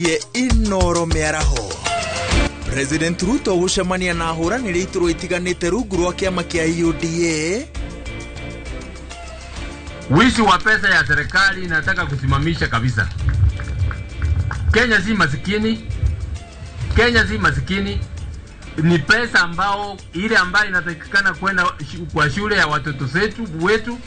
Inooro mĩaraho. President Ruto gũcemania na ahũranĩri iturwa itiganĩte rungu rwa kĩama kĩa UDA. Wizi wa pesa ya serikali nataka kusimamisha kabisa. Kenya si masikini. Kenya si masikini. Ni pesa ambao ile ambayo inatakikana kwenda kwa shule ya watoto wetu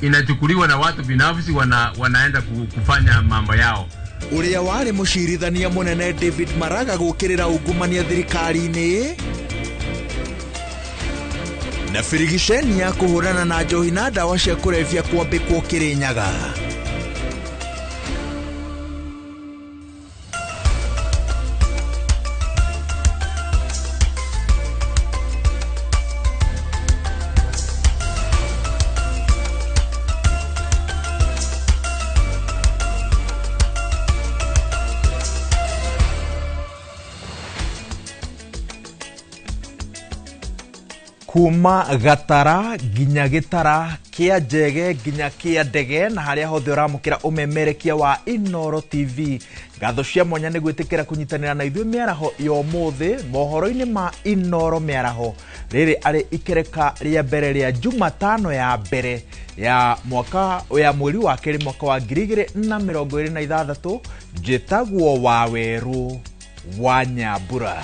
inachukuliwa na watu binafsi, wanaenda kufanya mambo yao. Ũrĩa warĩ mũcirithania mũnene David Maraga gũkĩrĩra ungumania thirikari-inĩ na birigiceni ya kũhũrana na njohi na ndawa cia kũrebia kwambĩkwo Kĩrĩnyaga. Kuma gatara nginya gĩtara kĩa njege nginya kĩa ndege na harĩa hothe ũramũkĩra ũmemerekia wa Inooro TV. Ngatho cia mwanya nĩ gwĩtĩkĩra kũnyitanĩra na ithuĩ mĩaraho ya ũmũthĩ mohoro-inĩ ma Inooro mĩaraho. Rĩrĩ arĩ ikereka rĩa mbere rĩa Jumatano ya mbere ya mwaka ya mweri wa kerĩ mwaka wa 2026. Njĩtagwo Wawerũ wa Nyambura.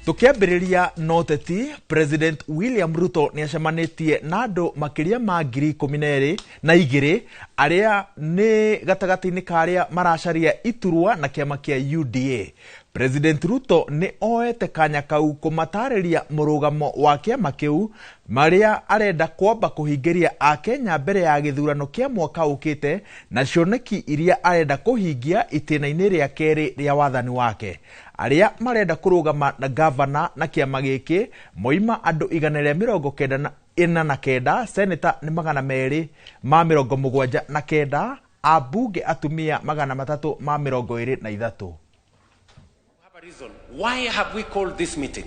Tukiambĩrĩria na ũteti, President William Ruto nĩ acemanĩtie na andũ makĩria ma 12,000 arĩa nĩ gatagatĩ-inĩ ka arĩa maracaria iturwa na kĩama kĩa UDA. President Ruto nĩ oete kanya kau kũmatarĩria mũrũgamo wa kĩama kĩu marĩa arenda kwamba kũhingĩria Akenya mbere ya gĩthurano kĩa mwaka ũkĩte na cioneki iria arenda kũhingia itĩna-inĩ rĩa kerĩ rĩa wathani wake. Arĩa marenda kũrũgama na gavana na kĩama gĩkĩ moima andũ 199, seneta nĩ 279, ambunge atumia 323. Reason. Why have we called this meeting?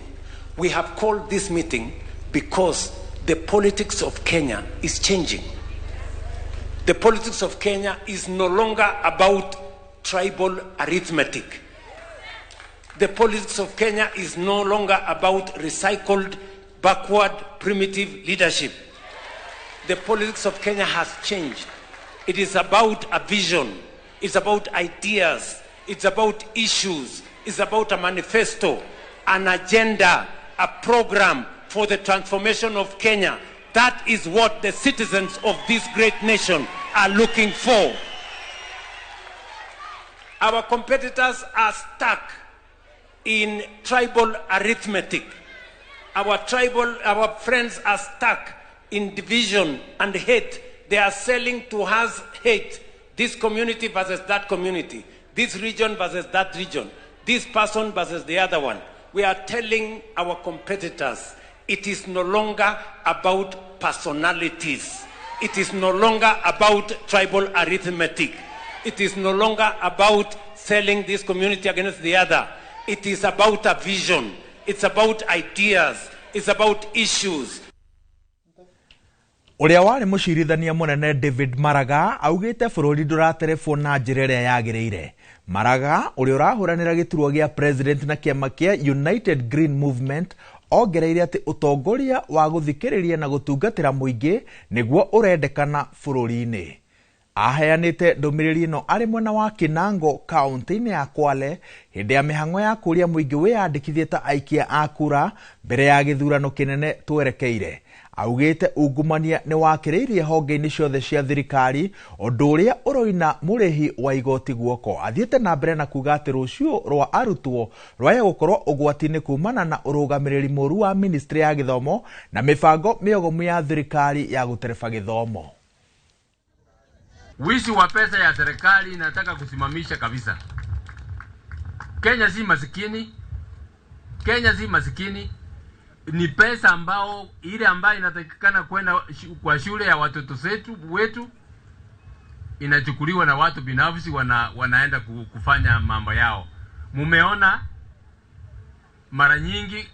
We have called this meeting because the politics of Kenya is changing. The politics of Kenya is no longer about tribal arithmetic. The politics of Kenya is no longer about recycled, backward, primitive leadership. The politics of Kenya has changed. It is about a vision. It's about ideas. It's about issues. It's about a manifesto, an agenda, a program for the transformation of Kenya. That is what the citizens of this great nation are looking for. Our competitors are stuck in tribal arithmetic. Our friends are stuck in division and hate. They are selling to us hate. This community versus that community. This region versus that region. This person versus the other one. We are telling our competitors it is no longer about personalities. It is no longer about tribal arithmetic. It is no longer about selling this community against the other. It is about a vision. It's about ideas. It's about issues. Ũrĩa warĩ mũcirithania mũnene David Maraga augĩte bũrũri ndũraterebwo na njĩra ĩrĩa yagĩrĩire. Maraga ũrĩa ũrahũranĩra gĩturwa gĩa president na kĩama kĩa United Green Movement ongereire atĩ ũtongoria wa gũthikĩrĩria na gũtungatĩra mũingĩ nĩguo ũrendekana bũrũri-inĩ. Aheanĩte ndũmĩrĩri ĩno arĩ mwena wa Kinango kaunti-inĩ ya Kwale hĩndĩ ya mĩhang'o ya kũria mũingĩ wĩyandĩkithie ta aikia a kura mbere ya gĩthurano kĩnene twerekeire. Augĩte ungumania nĩ wakĩrĩirie honge-inĩ ciothe cia thirikari ũndũ ũrĩa ũroina mũrĩhi wa igoti guoko. Athiĩte na mbere na kuga atĩ rũciũ rwa arutwo rwaya gũkorwo ũgwati-inĩ kumana na ũrũgamĩrĩri mũru wa ministry ya gĩthomo na mĩbango mĩogomu ya thirikari ya gũtereba gĩthomo. Wizi wa pesa ya serikali nataka kusimamisha kabisa. Kenya si masikini. Kenya si masikini. Ni pesa ambao ile ambayo inatakikana kwenda kwa shule ya watoto wetu inachukuliwa na watu binafsi, wanaenda kufanya mambo yao. Mumeona mara nyingi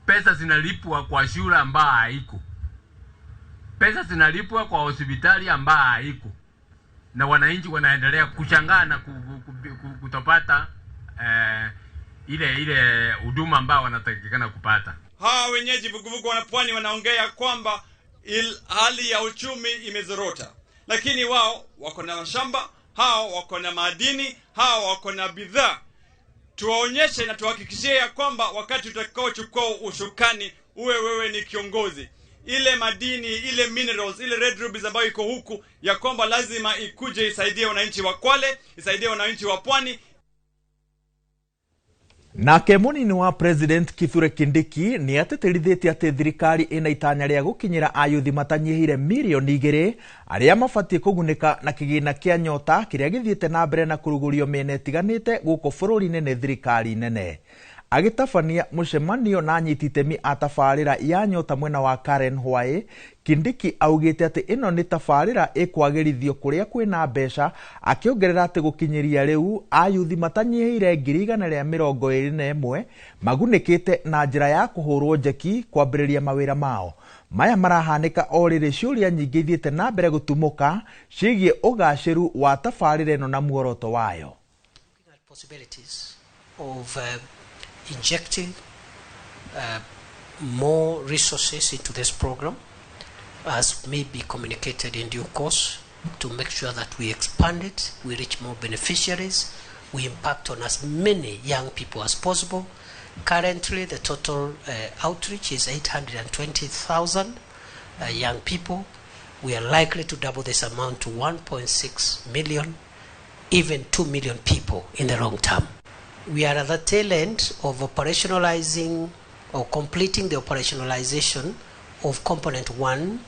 pesa zinalipwa kwa shule ambayo haiko. Pesa zinalipwa kwa hospitali ambayo haiko. Na wananchi wanaendelea kushangaa na kutopata ile huduma ambao wanatakikana kupata. Hawa wenyeji vuguvugu wa pwani wanaongea kwamba hali ya uchumi imezorota, lakini wao wako na mashamba, hao wako na madini, hao wako na bidhaa. Tuwaonyeshe na tuhakikishie ya kwamba wakati utakaochukua ushukani uwe wewe ni kiongozi. Ile madini, ile minerals, ile red rubies ambayo iko huku, ya kwamba lazima ikuje isaidie wananchi wa Kwale, isaidie wananchi wa Pwani. Nake munini wa President Kithure Kindiki nĩ atĩtĩrithĩtie atĩ thirikari ĩna itanya rĩa gũkinyĩra ayuthi matanyihĩire mirioni 2 arĩa mabatiĩ kũgunĩka na kĩgĩna kĩa Nyota kĩrĩa gĩthiĩte na mbere na kũrugũrio mĩena ĩtiganĩte gũkũ bũrũri-inĩ nĩ thirikari nene. Agĩtabania mũcemanio na anyiti itemi a tabarĩra ya Nyota mwena wa Karen Hwaĩ, Kindiki augĩte atĩ ĩno nĩ tabarĩra ĩkwagĩrithio kũrĩa kwĩna mbeca, akĩongerera atĩ gũkinyĩria rĩu ayuthi matanyihĩire 121,000 magunĩkĩte na njĩra ya kũhũrwo njeki kwambĩrĩria mawĩra mao. Maya marahanĩka o rĩrĩ ciũria nyingĩ ithiĩte na mbere gũtumũka ciĩgiĩ ũgacĩru wa tabarĩra ĩno na muoroto wayo. Possibilities of injecting more resources into this program, as may be communicated in due course, to make sure that we expand it, we reach more beneficiaries, we impact on as many young people as possible. Currently, the total outreach is 820,000 young people. We are likely to double this amount to 1.6 million, even 2 million people in the long term. We are at the tail end of operationalizing or completing the operationalization of component 1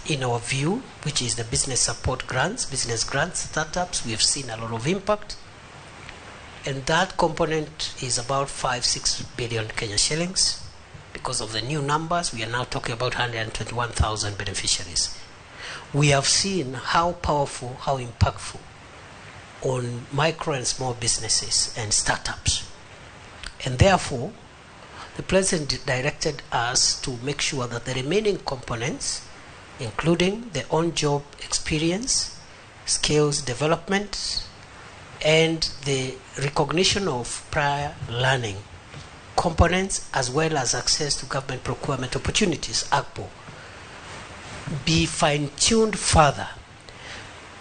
in our view, which is the business support grants, business grants, startups. We have seen a lot of impact. And that component is about 5-6 billion Kenya shillings. Because of the new numbers, we are now talking about 121,000 beneficiaries. We have seen how powerful, how impactful on micro and small businesses and startups. And therefore, the President directed us to make sure that the remaining components, including the on-job experience, skills development, and the recognition of prior learning components, as well as access to government procurement opportunities, AGPO, be fine-tuned further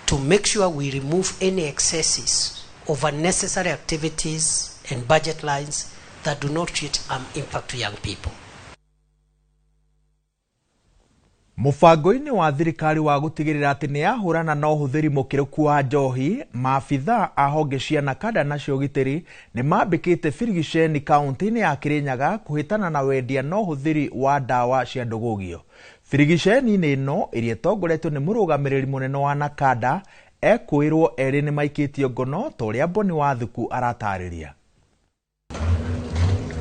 to make sure we remove any excesses of unnecessary activities and budget lines that do not create an impact to young people. Mũbango-inĩ wa thirikari wa gũtigĩrĩra atĩ nĩ yahũrana na ũhũthĩri mũkĩrũku wa njohi, maabithaa a honge cia NACADA na cia ũgitĩri nĩ mambĩkĩte birigiceni kaunti-inĩ ya Kirinyaga kũhĩtana na wendia na ũhũthĩri wa ndawa cia ndũgũgio. Birigiceni-inĩ ĩno ĩrĩa ĩtongoretio nĩ mũrũgamĩrĩri mũnene wa NACADA ekũĩrwo erĩ nĩ maikĩtio ngono ta ũrĩa Boni Wathuku aratarĩria.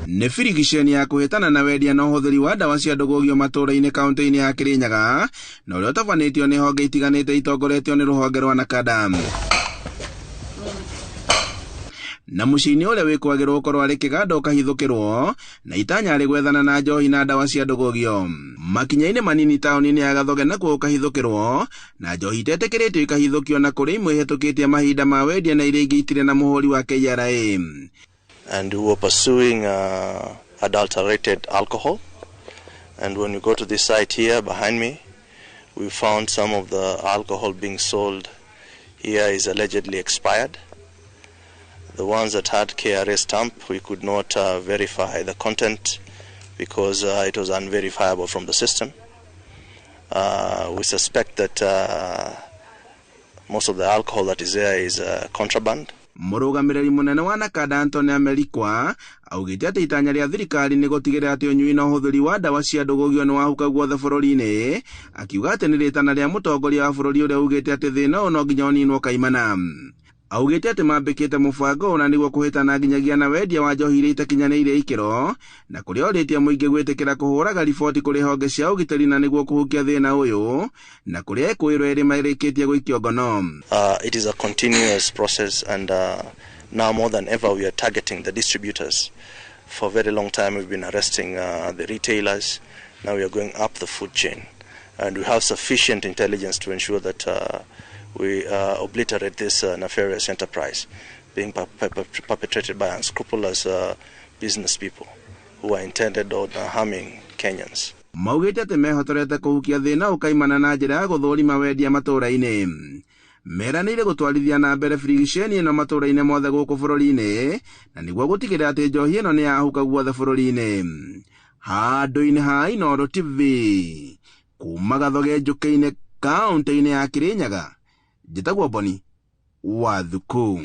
Nĩ birigiceni ya kũhĩtana na wendia na ũhũthĩri wa ndawa cia ndũgũgio matũũra-inĩ kaunti-inĩ ya Kirinyaga, na ũrĩa ũtabanĩtio nĩ honge itiganĩte itongoretio nĩ rũhonge rwa NACADA. Na mũciĩ-inĩ ũrĩa wĩkwagĩrwo gũkorwo arĩ kĩganda ũkahithũkĩrwo na itanya arĩ gwethana na njohi na ndawa cia ndũgũgio. Makinya-inĩ manini taũni-inĩ ya Gathoge nakuo ũkahithũkĩrwo na njohi itetĩkĩrĩtio ikahithũkio, na kũrĩ imwe ihĩtũkĩtie mahinda ma wendia na iria ingĩ itirĩ na mũhũri wa KRA. And we were pursuing adulterated alcohol. And when we go to this site here behind me, we found some of the alcohol being sold here is allegedly expired. The ones that had KRA stamp, we could not verify the content because it was unverifiable from the system. We suspect that most of the alcohol that is there is contraband. Mũrũgamĩrĩri mũnene wa NACADA Anthony Amerikwa augĩte atĩ itanya rĩa thirikari nĩ gũtigĩrĩra atĩ ũnyui na ũhũthĩri wa ndawa cia ndũgũgio nĩ wahuka guothe bũrũri-inĩ, akiuga atĩ nĩ rĩtana rĩa mũtongoria wa bũrũri ũrĩa ugĩte atĩ thĩna ũyũ no nginya ũninwo kaimana. Augĩte atĩ mambĩkĩte mũbango ũyũ na nĩguo kũhĩtana nginyagia na wendia wa njohi iria itakinyanĩire ikĩro, na kũrĩa orĩtie mũingĩ gwĩtĩkĩra kũhũraga riboti kũrĩ honge cia ũgitĩri na nĩguo kũhukia thĩna ũyũ, na kũrĩa ĩkwĩrwo ĩrĩ marĩkĩtie gũikio ngono. It is a continuous process, and now more than ever we are targeting the distributors. For a very long time we've been arresting the retailers. Now we are going up the food chain, and we have sufficient intelligence to ensure that we obliterate this nefarious enterprise. being perpetrated by unscrupulous business people who are intended on harming Kenyans. Maugĩte atĩ mehotorete kũhukia thĩna ũkaimana na njĩra ya gũthũrima wendia matũũra-inĩ. Meranĩire gũtwarithia na mbere birigiceni ĩno matũũra-inĩ mothe gũkũ bũrũri-inĩ na nĩguo gũtigĩrĩra atĩ njohi ĩno nĩ yahuka guothe bũrũri-inĩ. Handũ-inĩ ha Inooro TV kuma Gathoge Njũkĩ-inĩ kaũntĩ-inĩ ya Kirinyaga, njĩtagwo Boni wa Thuku.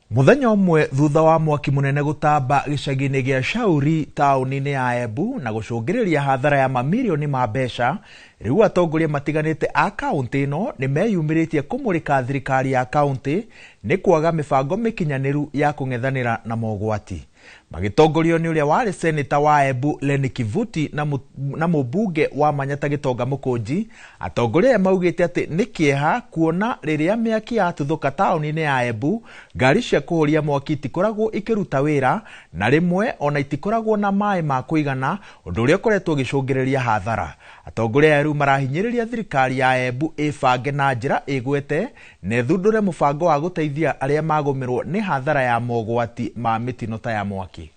Muthenya ũmwe thutha wa mwaki mũnene gũtamba gĩcagi-inĩ gĩa Shauri taũni-inĩ ya Embu na gũcũngĩrĩria hathara ya mamirioni ma mbeca, rĩu atongoria matiganĩte a kaũntĩ ĩno nĩ meyumĩrĩtie kũmũrĩka thirikari ya kaũntĩ nĩ kwaga mĩbango mĩkinyanĩru ya kũng'ethanĩra na mogwati. Magĩtongorio nĩ ũrĩa warĩ seneta wa Embu Lenny Kivuti na mũmbunge wa Manyata Gĩtonga Mũkũnji, atongoria aya maugĩte atĩ nĩ kĩeha kuona rĩrĩa mĩaki yatuthũka taũni-inĩ ya Embu, ngari cia kũhoria mwaki itikoragwo ikĩruta wĩra na rĩmwe ona itikoragwo na maĩ ma kũigana, ũndũ ũrĩa ũkoretwo ũgĩcũngĩrĩria hathara. Atongoria aya rĩu marahinyĩrĩria thirikari ya Embu ĩbange na njĩra ĩgwete na ĩthundũre mũbango wa gũteithia arĩa magũmĩrwo nĩ hathara ya mogwati ma mĩtino ta ya mwaki.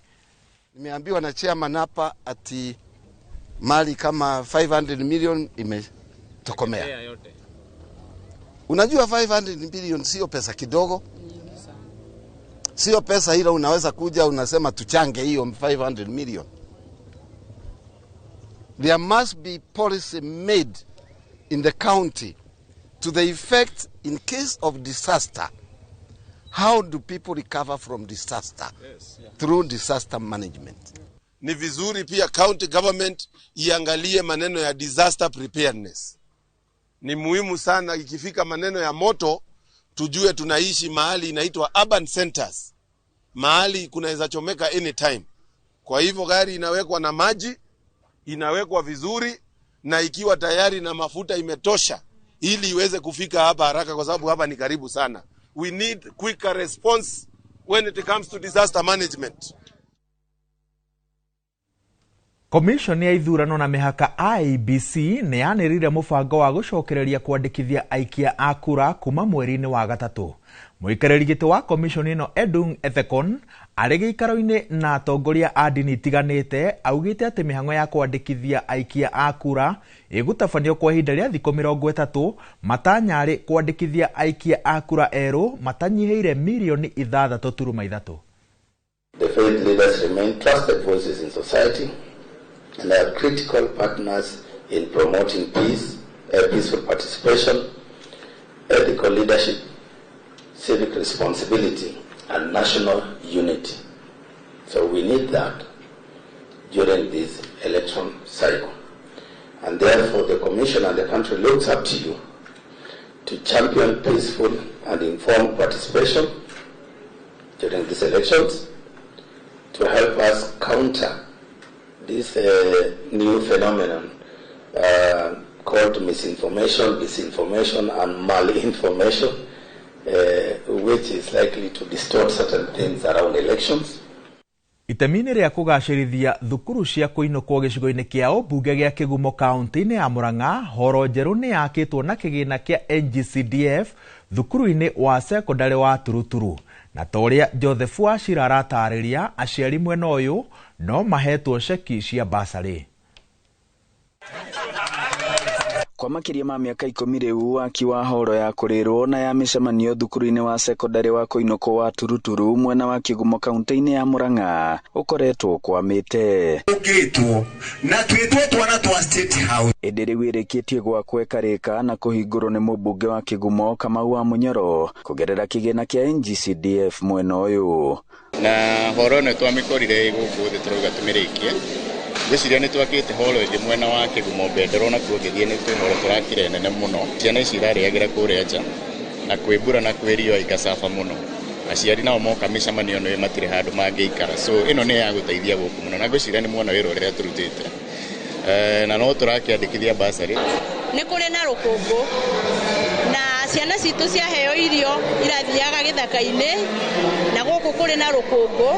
Nimeambiwa na chairman hapa ati mali kama 500 million imetokomea. Unajua 500 million sio pesa kidogo. Sio pesa hilo unaweza kuja unasema tuchange hiyo 500 million. There must be policy made in the county to the effect in case of disaster, how do people recover from disaster? Yes, yeah. Through disaster management. Ni vizuri pia county government iangalie maneno ya disaster preparedness. Ni muhimu sana ikifika maneno ya moto tujue tunaishi mahali inaitwa urban centers. Mahali kunaweza chomeka anytime. Kwa hivyo gari inawekwa na maji, inawekwa vizuri na ikiwa tayari na mafuta imetosha ili iweze kufika hapa haraka kwa sababu hapa ni karibu sana. We need quicker response when it comes to disaster management. Commission ya ithurano na mĩhaka IEBC nĩ yanĩrĩire mũbango wa gũcokereria kwandĩkithia aikia a kura kuma mweri-inĩ wa gatatũ. Mũikarĩri gĩtĩ wa commission ĩno Edung Ethekon arĩ gĩikaro-inĩ na atongoria a ndini itiganĩte augĩte atĩ mĩhang'o ya kwandĩkithia aikia a kura ĩgũtabanio kwa ihinda rĩa thikũ 30 matanyarĩ kwandĩkithia aikia a kura erũ matanyihĩire mirioni 6.3. The faith leaders remain trusted voices in society and are critical partners in promoting peace, peaceful participation, ethical leadership, civic responsibility, and national unity. So we need that during this election cycle. And therefore the Commission and the country looks up to you to champion peaceful and informed participation during these elections, to help us counter this new phenomenon called misinformation, disinformation, and malinformation, which is likely to distort certain things around elections. Itemi-inĩ rĩa kũgacĩrithia thukuru cia kũinũkwo gĩcigo-inĩ kĩa ũmbunge gĩa Kĩgumo kaũntĩ-inĩ ya Murang'a, horo njerũ nĩ yakĩtwo na kĩgĩna kĩa NGCDF thukuru-inĩ wa sekondarĩ wa Turuturu. Na ta ũrĩa Joseph Wachira aratarĩria, aciari mwena ũyũ no mahetwo ceki cia basarĩ. Kwa makĩria ma mĩaka 10 rĩu waki wa horo ya kũrĩrwo na ya mĩcemanio thukuru-inĩ wa sekondarĩ wa kũinũkwo wa Turuturu mwena wa Kĩgumo kaũntĩ-inĩ ya Murang'a ũkoretwo ũkwamĩte. Ũkĩtwo na twĩtwo twana twa State House. Ĩndĩ rĩu ĩrĩkĩtie gwakwo ĩkarĩka na kũhingũrwo nĩ mũmbunge wa Kĩgumo Kamau wa Mũnyoro kũgerera kĩgĩna kĩa NGCDF mwena ũyũ. Na horo ĩno twamĩkorire gũkũ thĩ tũrauga tũmĩrĩkie. Ngwĩciria nĩ twakĩte horo ĩngĩ mwena wa Kĩgumo Bendera ona kuo ũngĩthiĩ nĩ twĩ horo tũrakire nene mũno. Ciana ici irarĩagĩra kũrĩa nja na kwĩ mbura na kwĩ riũa ikacaba mũno. Aciari nao moka mĩcemanio ĩno matirĩ handũ mangĩikara. So ĩno nĩ ya gũteithia gũkũ mũno na ngwĩciria nĩ muona wĩra ũrĩa tũrutĩte. Na no tũrakĩandĩkithia basarĩ. Nĩ kũrĩ na rũkũngũ na ciana citũ ciaheo irio irathiaga gĩthaka-inĩ na gũkũ kũrĩ na rũkũngũ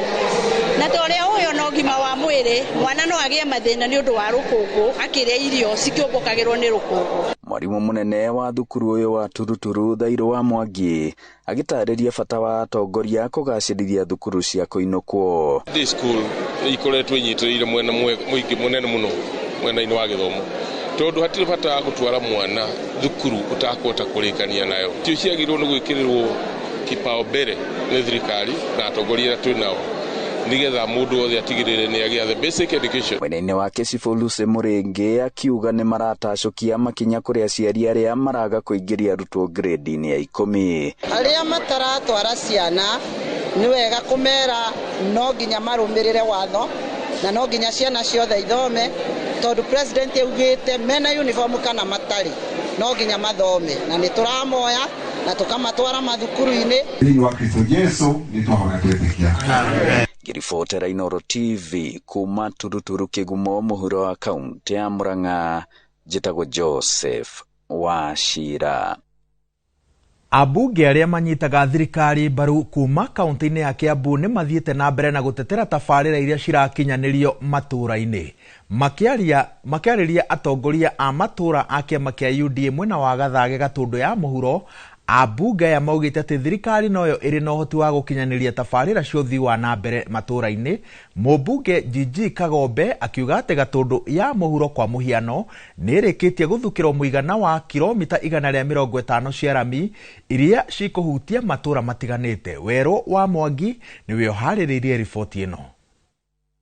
na ta ũrĩa ũyũ no ũgima wa mwĩrĩ mwana no agĩe mathĩna nĩ ũndũ wa rũkũngũ akĩrĩa irio cikĩũmbũkagĩrwo nĩ rũkũngũ. Mwana Mwarimu munene wa thukuru uyu wa Turuturu Thairũ wa Mwangi agĩtarĩria bata wa atongoria kũgacĩrithia thukuru cia kũinũkwo. Day school ikoretwo inyitĩrĩire mwena mũingĩ mũnene mũno mwena-inĩ wa gĩthomo, tondũ hatirĩ bata wa gũtwara mwana thukuru ũtakũhota kũrĩkania nayo. Tio ciagĩrĩirwo nĩ gwĩkĩrĩrwo kipao mbere nĩ thirikari na atongoria arĩa twĩ nao, nĩgetha mũndũ wothe atigĩrĩre nĩ agĩa the basic education. Mwena-inĩ wake Cibũ Lucy Mũrĩngĩ akiuga nĩ maratacũkia makinya kũrĩ aciari arĩa maraga kũingĩria arutwo grade-inĩ ya 10. Arĩa mataratwara ciana nĩ wega kũmera no nginya marũmĩrĩre watho na no nginya ciana ciothe ithome, tondũ president augĩte mena uniform kana matarĩ no nginya mathome, na nĩ tũramoya na tũkamatwara mathukuru-inĩ. Thĩinĩ wa Kristo Jesu nĩ twahona twetĩkia. Ngĩribotera Inooro TV kuma Turuturu Kĩgumo mũhuro wa kaunti ya Murang'a, njĩtagwo Joseph Wachira. Ambunge arĩa manyitaga thirikari mbaru kuma kaunti-inĩ ya Kiambu nĩ mathiĩte na mbere na gũtetera tabarĩra iria cirakinyanĩrio matũũra-inĩ. Makĩarĩria atongoria a matũũra a kĩama kĩa UDA mwena wa Gathage Gatũndũ ya mũhuro, ambunge aya maugĩte atĩ thirikari noyo ĩrĩ na ũhoti wa gũkinyanĩria tabarĩra cia ũthii wa na mbere matũũra-inĩ. Mũmbunge Gigi Kagombe akiuga atĩ Gatũndũ ya mũhuro kwa mũhiano nĩ ĩrĩkĩtie gũthukĩrwo mũigana wa kilomita 150 cia rami iria cikũhutia matũũra matiganĩte. Werũ wa Mwangi nĩwe ũharĩrĩirie riboti ĩno.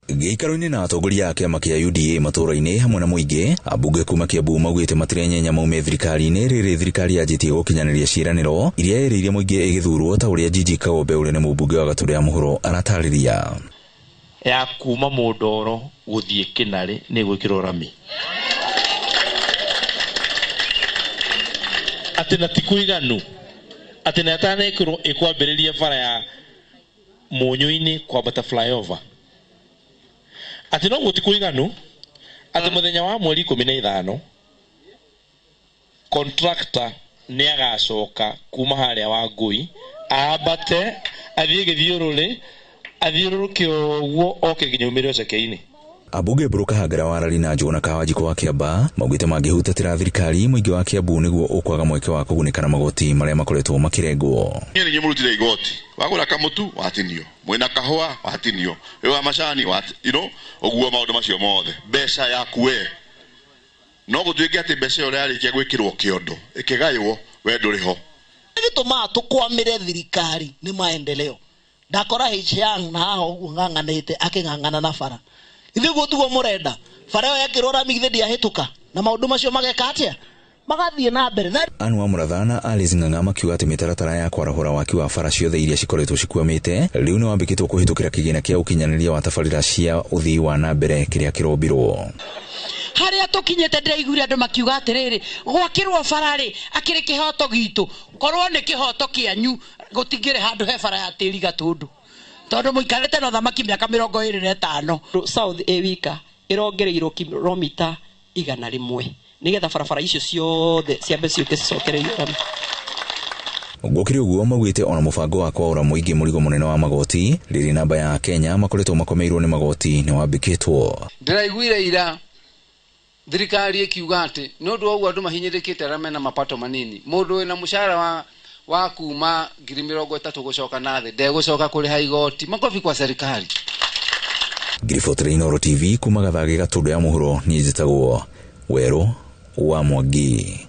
Gĩikaro-inĩ na atongoria a kĩama kĩa UDA matũũra-inĩ hamwe na mũingĩ, ambunge kuma Kiambu maugĩte matirenyenya maume thirikari-inĩ rĩrĩ thirikari yanjĩtie gũkinyanĩria ciĩranĩro iria ĩrĩire mũingĩ ĩgĩthurwo, ta ũrĩa Gigi Kagombe ũrĩa nĩ mũmbunge wa Gatũndũ ya mũhuro aratarĩria. Ya kuma Mũndoro gũthiĩ Kĩnarĩ nĩ gwĩkĩrwo rami, atĩ na ti kũiganu, atĩ na ĩtanekĩrwo ĩkwambĩrĩria bara ya Mũnyũ-inĩ kwambata flyover, atĩ no guo ti kũiganu, atĩ mũthenya wa mweri 15 contractor nĩ agacoka kuma harĩa wa Ngui ambate athiĩ gĩthiũrũrĩ athiũrũrũke ũguo oke nginya umĩre Oceke-inĩ. Ambunge Mbũrũ Kahangara wa Rari na Njũgũna Kawanjikũ wa Kĩamba maugĩte mangĩhutatĩra thirikari mũingĩ wa Kiambu nĩguo ũkwaga mweke wa kũgunĩka na magoti marĩa makoretwo makĩrengwo. Niĩ nĩ mũrutire igoti, wagũra kamũtu watinio, mwĩna kahũa watinio, wĩ wa macani ũguo maũndũ macio mothe mbeca yaku we no gũtuĩke atĩ mbeca ĩyo yarĩkia gwĩkĩrwo kĩondo ĩkĩgaywo we ndũrĩ ho. Gĩtũmaga tũkwamĩre thirikari nĩ maendeleo. Ndakora H-Young na haha ũguo ng'ang'anĩte akĩng'ang'ana na bara. Ithuĩ guo tiguo mũrenda bara ĩyo yekĩrwo rami githĩ ndĩahĩtũka na maũndũ macio mageka atĩa, magathiĩ na mbere. Anne wa Mũratha na Alice Ng'ang'a makiuga atĩ mĩtaratara ya kwarahũra waki wa bara ciothe iria cikoretwo cikwamĩte rĩu nĩ wambĩkĩtwo kũhĩtũkĩra kĩgĩna kĩa ũkinyanĩria wa tabarĩra cia ũthii wa na mbere kĩrĩa kĩrombirwo. Harĩa tũkinyĩte ndĩraiguire andũ makiuga atĩrĩrĩ, gwakĩrwo bara rĩ akĩrĩ kĩhoto gitũ, korwo nĩ kĩhoto kĩanyu gũtingĩrĩ handũ he bara ya tĩri Gatũndũ, tondũ mũikarĩte na ũthamaki mĩaka 25. South ĩ wika ĩrongereirwo kilomita 100 nĩgetha barabara icio ciothe ciambe ciũke cicokereirio rami. Gũkĩrĩ ũguo maugĩte ona mũbango wa kwaũra mũingĩ mũrigo mũnene wa magoti rĩrĩ namba ya Kenya makoretwo makomeirwo nĩ magoti nĩ wambĩkĩtwo. Ndĩraiguire ira thirikari ĩkiuga atĩ nĩ ũndũ wa ũguo andũ mahinyĩrĩkĩte arĩa mena mapato manini, mũndũ wĩna mũcara wa kuma 30,000 gũcoka na thĩ ndegũcoka kũrĩha igoti. Makobi kwa serikali. Ngiribotera Inooro TV kuma Gathage Gatũndũ ya mũhuro, niĩ njĩtagwo Werũ wa Mwangi.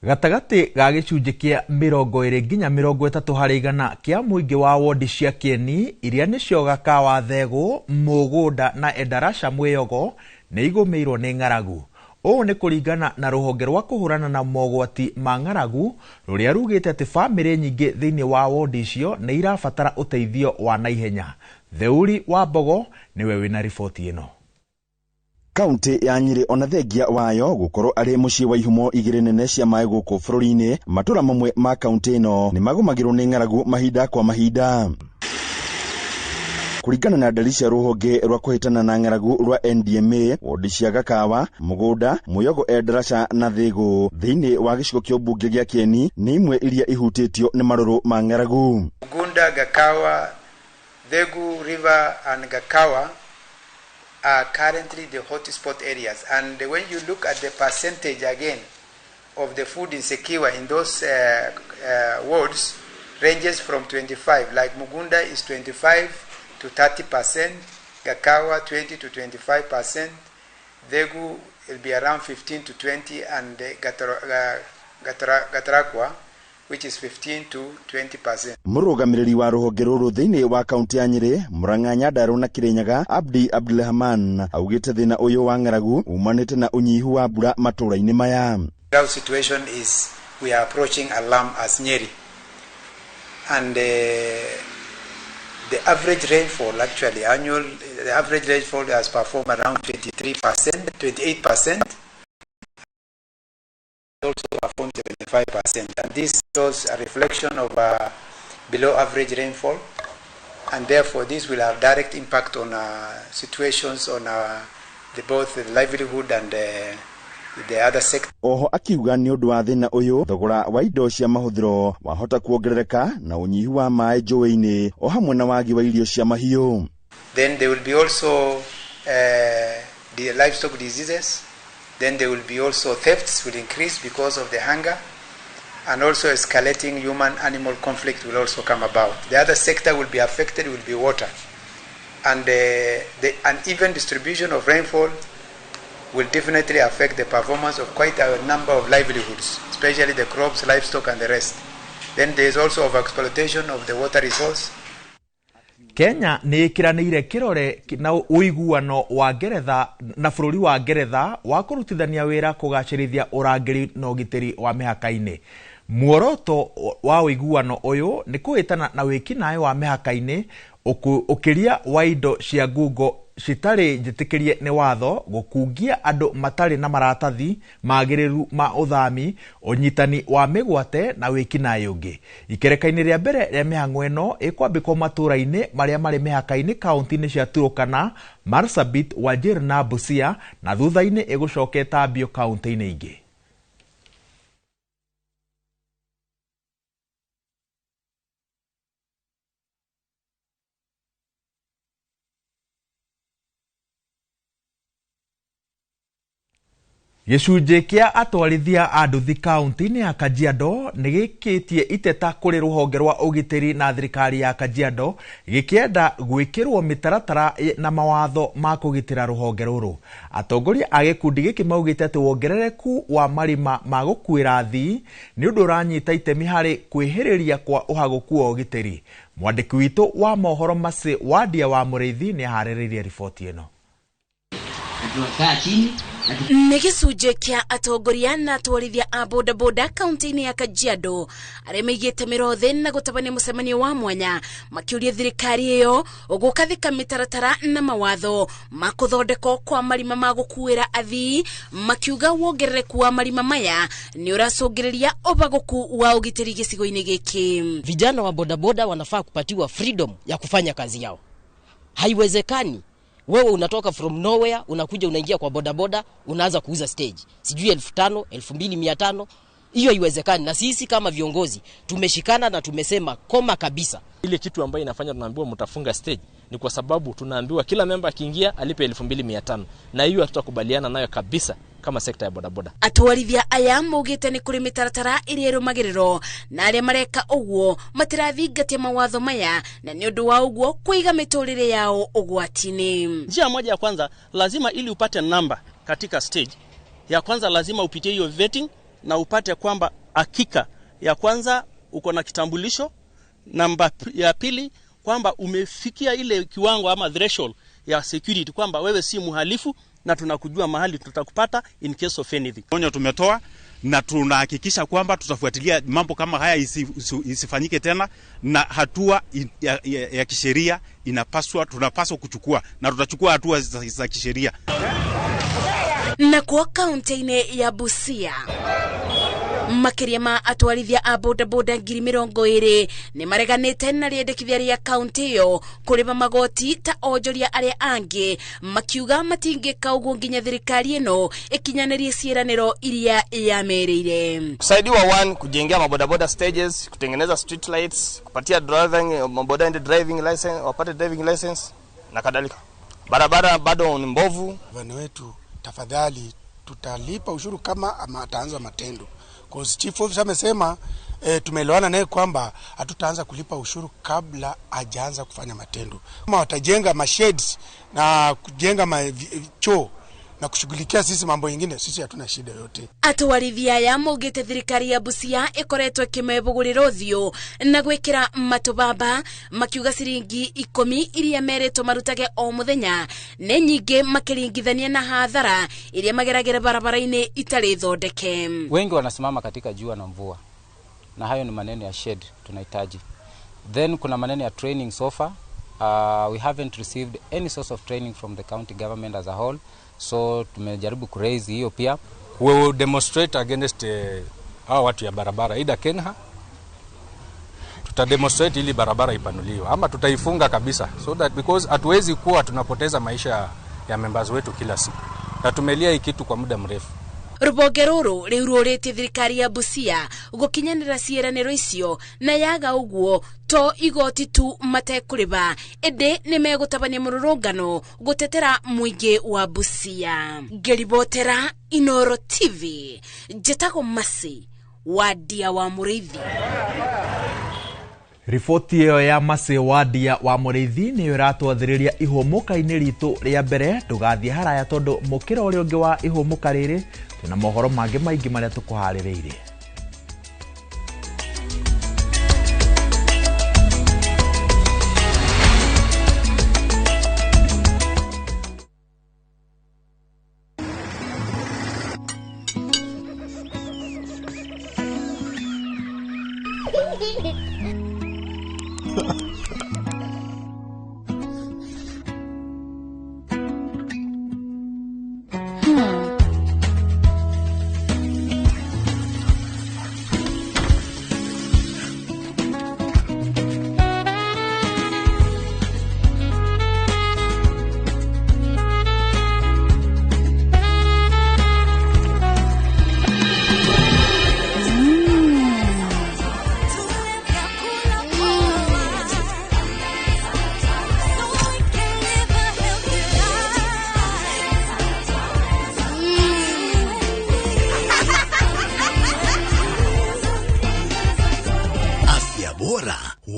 Gatagatĩ ga gĩcunjĩ kĩa 20 nginya 30 harĩ igana kĩa mũingĩ wa wondi cia Kĩeni iria nĩcio Gakawa Thegũ, Mũgũnda na Endarasha Mwĩyogo nĩ igũmĩirwo nĩ ng'aragu. Ũũ nĩ kũringana na rũhonge rwa kũhũrana na mogwati ma ng'aragu rũrĩa rugĩte atĩ bamĩrĩ nyingĩ thĩinĩ wa wondi icio nĩ irabatara ũteithio wa naihenya. Theuri wa Mbogo nĩwe wĩna riboti ĩno. Kaunti ya Nyĩrĩ ona thengia wayo gũkorwo arĩ mũciĩ wa ihumo igĩrĩ nene cia maĩ gũkũ bũrũri-inĩ, matũra mamwe ma kaunti ĩno nĩ magũmagĩrwo nĩ ng'aragu mahinda kwa mahinda. Kũringana na ndari cia rũhonge rwa kũhĩtana na ng'aragu rwa NDMA, wondi cia Gakawa, Mũgũnda, Mũyogo, Endarasha na Thĩgũ thĩinĩ wa gĩcigo kĩa ũmbunge gĩa Kĩeni nĩ imwe iria ihutĩtio nĩ marũrũ ma ng'aragu. Mũgũnda, Gakawa, Thĩgũ River and Gakawa are currently the hotspot areas, and when you look at the percentage again of the food insecure in those wards ranges from 25, like Mugunda is 25 to 30%, Gakawa 20 to 25%, Thegu will be around 15 to 20, and Gatarakwa, which is 15 to 20%. Mũrũgamĩrĩri wa rũhonge rũrũ thĩinĩ wa kaunti ya Nyĩrĩ, Murang'a, Nyandarua na Kirinyaga, Abdi Abdulrahman augĩte thĩna ũyũ wa ng'aragu umanĩte na ũnyihu wa mbura matũũra-inĩ maya. Drought situation is we are approaching alarm as Nyeri, and the average rainfall actually annual, the average rainfall has performed around 23%, 28%, also performed 75%, and this shows a reflection of below average rainfall, and therefore this will have direct impact on situations on both the livelihood and the other sector. Oho akiuga nĩ ũndũ wa thĩna ũyũ thogora wa indo cia mahũthĩro wahota kuongerereka na ũnyihu wa maĩ njũĩ-inĩ o hamwe na wagi wa irio cia mahiũ. Then there will be also the livestock diseases. Then there will be also thefts will increase because of the hunger, and also escalating human-animal conflict will also come about. The other sector will be affected will be water, and the uneven distribution of rainfall will definitely affect the performance of quite a number of livelihoods, especially the crops, livestock, and the rest. Then there is also overexploitation of the water resource. Kenya nĩ ĩkĩranĩire kĩrore na ũiguano wa Ngeretha na bũrũri wa Ngeretha wa kũrutithania wĩra kũgacĩrithia ũrangĩri na ũgitĩri wa mĩhaka-inĩ. Muoroto wa ũiguano ũyũ nĩ kũhĩtana na wĩkinaĩ wa mĩhaka-inĩ, ũkĩria wa indo cia ngungo citarĩ njĩtĩkĩrie nĩ watho, gũkungia andũ matarĩ na maratathi magĩrĩru ma ũthami, ũnyitani wa mĩgwate na wĩkinaĩ ũngĩ. Ikereka-inĩ rĩa mbere rĩa mĩhang'o ĩno ĩkwambĩkwo matũũra-inĩ marĩa marĩ mĩhaka-inĩ kaunti-inĩ cia Turkana, Marsabit, Wajir na Busia, na thutha-inĩ ĩgũcoka ĩtambio kaunti-inĩ ingĩ. Gĩcunjĩ kĩa atwarithia a nduthi kaunti-inĩ ya Kajiado nĩ gĩkĩtie iteta kũrĩ rũhonge rwa ũgitĩri na thirikari ya Kajiado gĩkĩenda gwĩkĩrwo mĩtaratara na mawatho ma kũgitĩra rũhonge rũrũ. Atongoria a gĩkundi gĩkĩ maugĩte atĩ wongerereku wa marima ma gũkuĩra athii nĩ ũndũ ũranyita itemi harĩ kwĩhĩrĩria kwa ũhagũku wa ũgitĩri. Mwandĩki witũ wa mohoro Mercy Wandia wa Mũrĩithi nĩ aharĩrĩirie riboti ĩno. Nĩ gĩcunjĩ kĩa atongoria na atwarithia a bodaboda kaunti-inĩ ya Kajiado arĩa maigĩte mĩro thĩ na gũtabania mũcemanio wa mwanya makĩũria thirikari ĩyo gũkathika mĩtaratara na mawatho ma kũthondekwo kwa marima ma gũkuĩra athii, makiuga wongerereku wa marima maya nĩ ũracũngĩrĩria ũbagũku wa ũgitĩri gĩcigo-inĩ gĩkĩ. Vijana wa bodaboda wanafaa kupatiwa freedom ya kufanya kazi yao. Haiwezekani wewe unatoka from nowhere, unakuja unaingia kwa bodaboda, unaanza kuuza stage. Sijui 5,000, 2,500, hiyo haiwezekani. Na sisi kama viongozi tumeshikana na tumesema koma kabisa. Ile kitu ambayo inafanya tunaambiwa mtafunga stage ni kwa sababu tunaambiwa kila member akiingia alipe 2,500, na hiyo hatutakubaliana nayo kabisa kama sekta ya bodaboda. Atwarithia aya maugĩte nĩ kũrĩ mĩtaratara ĩrĩa ĩrũmagĩrĩrwo na arĩa mareka ũguo matirathingatia mawatho maya, na nĩ ũndũ wa ũguo kũiga mĩtũrĩre yao ũgwati-inĩ. Njia moja ya kwanza, lazima ili upate namba katika stage ya kwanza lazima upitie hiyo vetting na upate kwamba hakika ya kwanza uko na kitambulisho, namba ya pili kwamba umefikia ile kiwango ama threshold ya security kwamba wewe si mhalifu na tunakujua mahali tutakupata in case of anything. Onyo tumetoa na tunahakikisha kwamba tutafuatilia mambo kama haya isifanyike tena, na hatua ya kisheria inapaswa, tunapaswa kuchukua na tutachukua hatua za kisheria. Na kwa kaunti-inĩ ya Busia makĩria ma atwarithia a bodaboda 20,000 nĩ mareganĩte na rĩendekithia rĩa kaunti ĩyo kũrĩba magoti ta onjoria arĩa angĩ, makiuga matingĩka ũguo nginya thirikari ĩno ĩkinyanĩrie ciĩranĩro iria yamerĩire. Kusaidiwa one, kujengea mabodaboda stages, kutengeneza street lights, kupatia driving maboda driving license, wapate driving license na kadhalika. Barabara bado ni mbovu. Vijana wetu tafadhali, tutalipa ushuru kama ataanza matendo. Cause chief officer amesema tumeelewana naye kwamba hatutaanza kulipa ushuru kabla hajaanza kufanya matendo. Kama watajenga masheds na kujenga choo na kushughulikia sisi mambo mengine, sisi hatuna shida yote. Atwarithia aya maugĩte thirikari ya Busia ĩkoretwo ĩkĩmebũgũrĩra ũthiũ na gwĩkĩra matũbaba, makiuga ciringi 10 iria merĩtwo marutage o mũthenya nĩ nyingĩ makĩringithania na hathara iria mageragĩra barabara-inĩ itarĩ thondeke. Wengi wanasimama katika jua na mvua, na hayo ni maneno ya shed tunahitaji. Then kuna maneno ya training so far. We haven't received any source of training from the county government as a whole. So tumejaribu kuraise hiyo pia. We will demonstrate against hawa watu ya barabara, either Kenha tutademonstrate ili barabara ipanuliwe ama tutaifunga kabisa, so that because hatuwezi kuwa tunapoteza maisha ya members wetu kila siku, na tumelia hii kitu kwa muda mrefu. Rũhonge rũrũ rĩu rũrĩtie thirikari ya Busia gũkinyanĩra ciĩranĩro icio na yaga ũguo to igoti tu matekũrĩba ĩndĩ nĩmegũtabania mũrũrũngano gũtetera mũingĩ wa Busia. Ngĩribotera Inoro TV, njĩtagwo Masi Wadia wa Mũrĩithi. Riboti ĩyo ya Masi Wadia wa Mũrĩithi nĩyo ĩratwathĩrĩria ihũmũka-inĩ ritũ rĩa mbere. Ndũgathiĩ haraya tondũ mũkĩra ũrĩa ũngĩ wa ihũmũka rĩrĩ twĩna mohoro mangĩ maingĩ marĩa tũkũharĩrĩirie.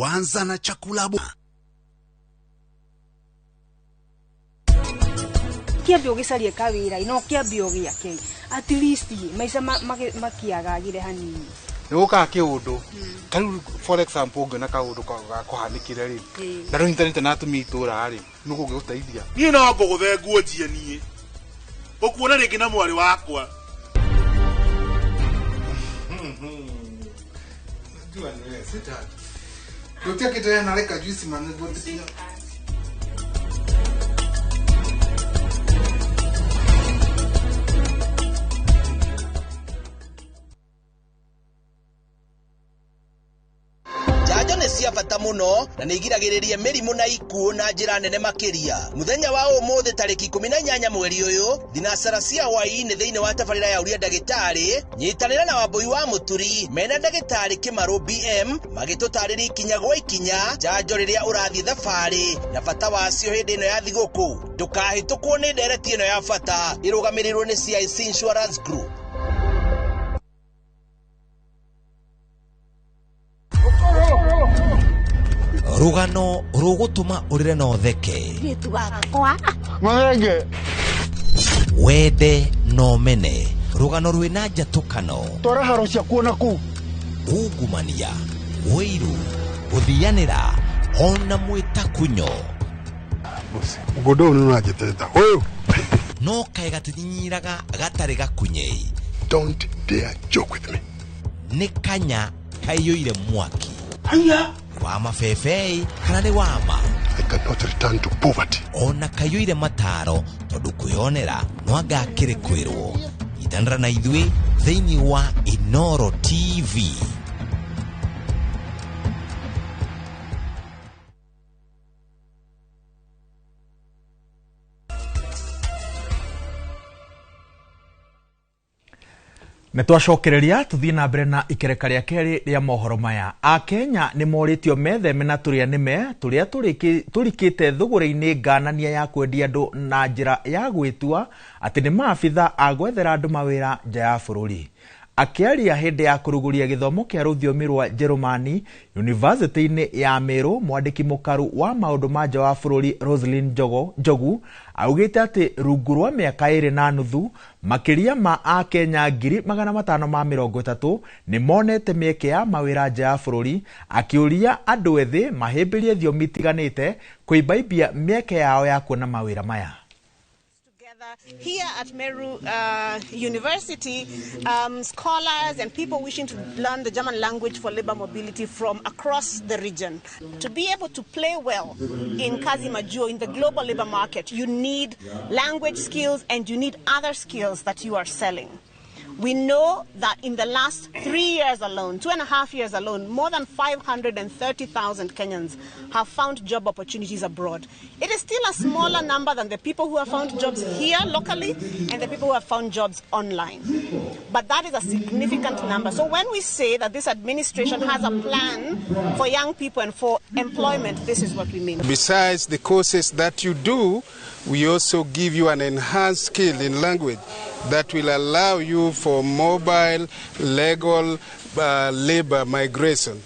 Huanza na chakula bora. Kiambia ugicarie kawira ino kiambia ugiake at least maica makiagagire hanini ni gukaga kiundu tariu for example ungiona kaundu gakuhanikire ri na ndunyitanite na atumia itura ri nugu ngiguteithia nie no nguguthe nguo njie nie ukuona ringi na mwari wakwa. Jua ni wewe sweetheart. Ndotia kitaya na leka juice man ndio. Njanjo nĩ cia bata mũno na nĩ igiragĩrĩria mĩrimũ na ikuũ na njĩra nene makĩria. Mũthenya wa ũmũthĩ tarĩki 18 mweri ũyũ thinacara cia hwaĩ-inĩ thĩinĩ wa tabarĩra ya ũria ndagĩtarĩ nyitanĩra na Wambui wa Mũturi mena ndagĩtarĩ Kĩmarũ BM magĩtũtarĩria ikinya gwa ikinya njanjo rĩrĩa ũrathiĩ thabarĩ na bata wacio hĩndĩ ĩno ya thigũkũ. Ndũkahĩtũkwo nĩ ndereti ĩno ya bata ĩrũgamĩrĩirwo nĩ CIC Insurance Group. Rugano rugutuma urire na utheke wende no mene rugano rwina njatukano twara haro ciakuo na kuu ungumania wiru guthianira ona mwitakunyo Mũgũnda ũyũ nĩũranjĩtĩrĩta ũyũ no kaĩ gatithinyiraga gatarĩ gakunyei. Don't dare joke with me. Nĩ kanya kaiyũire mwaki. Haya wa mabebei kana nĩ wama. I cannot return to poverty. Ona kaiyũire mataro tondũ kwĩyonera no anga akĩrĩ kwĩrwo. Itanĩra na ithuĩ thĩinĩ wa Inoro TV. Nĩ twacokereria tuthie na mbere na ikereka rĩa kerĩ rĩa mohoro maya. Akenya nĩ morĩtio metheme na tũrĩa nĩme tũrĩa tũrikĩte thũgũrĩ-inĩ nganania ya kwendia andũ na njĩra ya gwĩtua atĩ nĩ maabitha a gwethera andũ mawĩra nja ya bũrũri. Akĩaria hĩndĩ ya kũrugũria gĩthomo kĩa rũthiomi rwa Njerumani yunivasĩtĩ-inĩ ya Meru, mwandĩki mũkaru wa maũndũ ma nja wa bũrũri Roselyn Njogu augĩte atĩ rungu rwa mĩaka 2.5 makĩria ma akenya 530,000 nĩ monete mĩeke ya mawĩra nja ya bũrũri, akĩũria andũ ethĩ mahĩmbĩrie thiomi itiganĩte kũimbaimbia mĩeke yao ya kuona mawĩra maya. Here at Meru University, scholars and people wishing to learn the German language for labor mobility from across the region. To be able to play well in Kazi Majuo, in the global labor market, you need language skills and you need other skills that you are selling. We know that in the last 3 years alone, 2.5 years alone, more than 530,000 Kenyans have found job opportunities abroad. It is still a smaller number than the people who have found jobs here locally and the people who have found jobs online. But that is a significant number. So when we say that this administration has a plan for young people and for employment, this is what we mean. Besides the courses that you do, we also give you an enhanced skill in language that will allow you for mobile, legal labor migration.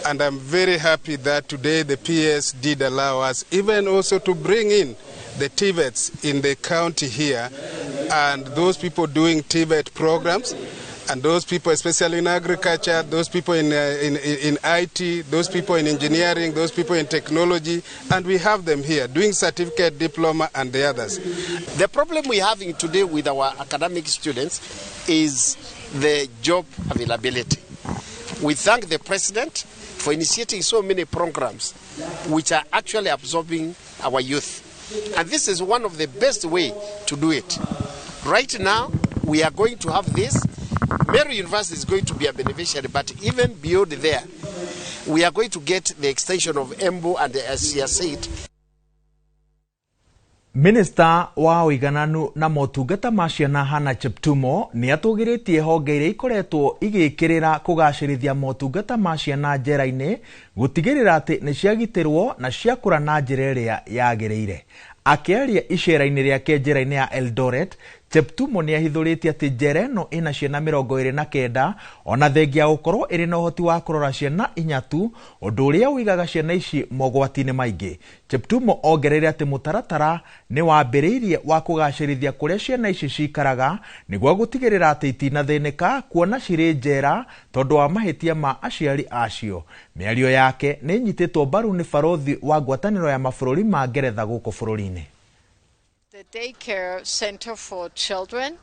And I'm very happy that today the PS did allow us even also to bring in the TVETs in the county here, and those people doing TVET programs, and those people especially in agriculture, those people in IT, those people in engineering, those people in technology, and we have them here doing certificate, diploma, and the others. The problem we're having today with our academic students is the job availability. We thank the president for initiating so many programs which are actually absorbing our youth. And this is one of the best way to do it. Right now, we are going to have this. Meru University is going to be a beneficiary, but even beyond there, we are going to get the extension of EMBO and the SCS8. Minister wa ũigananu na motungata ma ciana Hannah Cheptumo nĩ atũgĩrĩtie honge iria ikoretwo igĩkĩrĩra kũgacĩrithia motungata ma ciana njera-inĩ gũtigĩrĩra atĩ nĩ ciagitĩrwo na ciakũra na njĩra ĩrĩa yagĩrĩire. Akĩaria icera-inĩ rĩake njera-inĩ ya Eldoret, Cheptumo nĩ ahithũrĩtie atĩ njera ĩno ĩna ciana 29 ona thengia ya gũkorwo ĩrĩ na ũhoti wa kũrora ciana 4 tu, ũndũ ũrĩa ũigaga ciana ici mogwati-inĩ maingĩ. Cheptumo ongereire atĩ mũtaratara nĩ wambĩrĩirie wa kũgacĩrithia kũrĩa ciana ici cikaraga nĩguo gũtigĩrĩra atĩ itinathĩnĩka kuona cirĩ njera tondũ wa mahĩtia ma aciari acio. Mĩario yake nĩ ĩnyitĩtwo mbaru nĩ barothi wa ngwatanĩro ya mabũrũri ma Ngeretha gũkũ bũrũri-inĩ. The daycare center for children,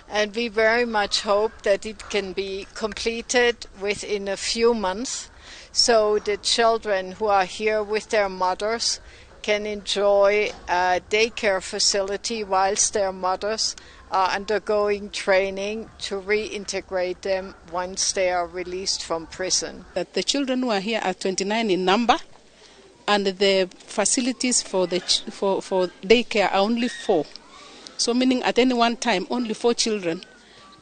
and we very much hope that it can be completed within a few months so the children who are here with their mothers can enjoy a daycare facility whilst their mothers are undergoing training to reintegrate them once they are released from prison. That the children who are here are 29 in number, and the facilities for the for daycare are only 4. So meaning at any one time only 4 children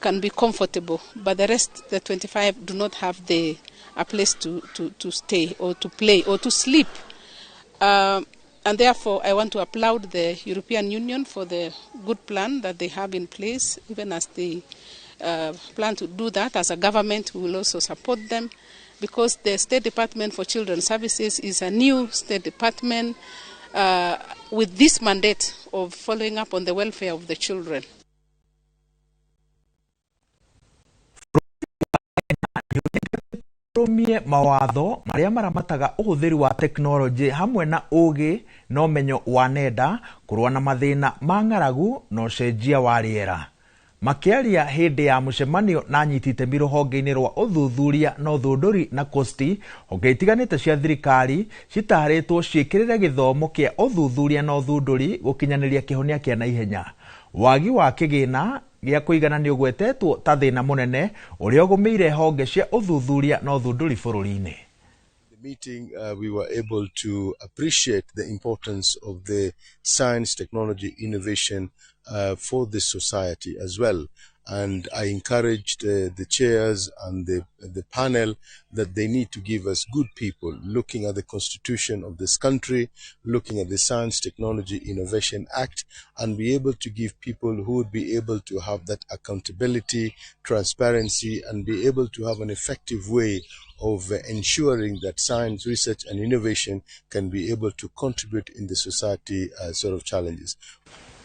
can be comfortable, but the rest, the 25, do not have a place to stay or to play or to sleep. And therefore I want to applaud the European Union for the good plan that they have in place. Even as they plan to do that, as a government we will also support them, because the State Department for Children's Services is a new state department with this mandate of following up on the welfare of the children. Rũmie mawatho marĩa maramataga ũhũthĩri wa tekinoronjĩ hamwe na ũgĩ na ũmenyo wa nenda kũrũa na mathĩna ma ng'aragu na ũcenjia wa rĩera. Makĩaria hĩndĩ ya mũcemanio na anyiti itemi rũhonge-inĩ rwa ũthuthuria na ũthundũri na Kosti, honge itiganĩte cia thirikari citarĩtwo ciĩkĩrĩre gĩthomo kĩa ũthuthuria na ũthundũri gũkinyanĩria kĩhonia kĩa naihenya. Wagi wa kĩgĩna gĩa kũigana nĩ ũgwetetwo ta thĩna mũnene ũrĩa ũgũmĩire honge cia ũthuthuria na ũthundũri bũrũri-inĩ. Meeting, we were able to appreciate the importance of the science, technology, innovation for this society as well. And I encouraged the chairs and the panel that they need to give us good people looking at the constitution of this country, looking at the Science, Technology, Innovation Act, and be able to give people who would be able to have that accountability, transparency, and be able to have an effective way of ensuring that science, research, and innovation can be able to contribute in the society sort of challenges.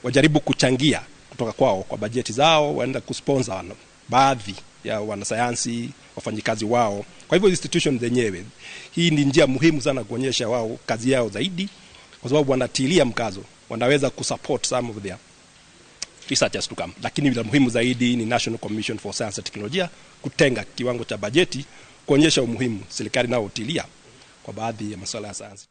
Wajaribu kuchangia kutoka kwao kwa bajeti zao, waenda kusponsor baadhi ya wanasayansi, wafanyikazi wao. Kwa hivyo institution zenyewe, hii ni njia muhimu sana kuonyesha wao kazi yao zaidi, kwa sababu wanatilia mkazo, wanaweza kusupport some of their researchers to come. Lakini la muhimu zaidi ni National Commission for Science and Technology kutenga kiwango cha bajeti kuonyesha umuhimu serikali nao utilia kwa baadhi ya masuala ya sayansi.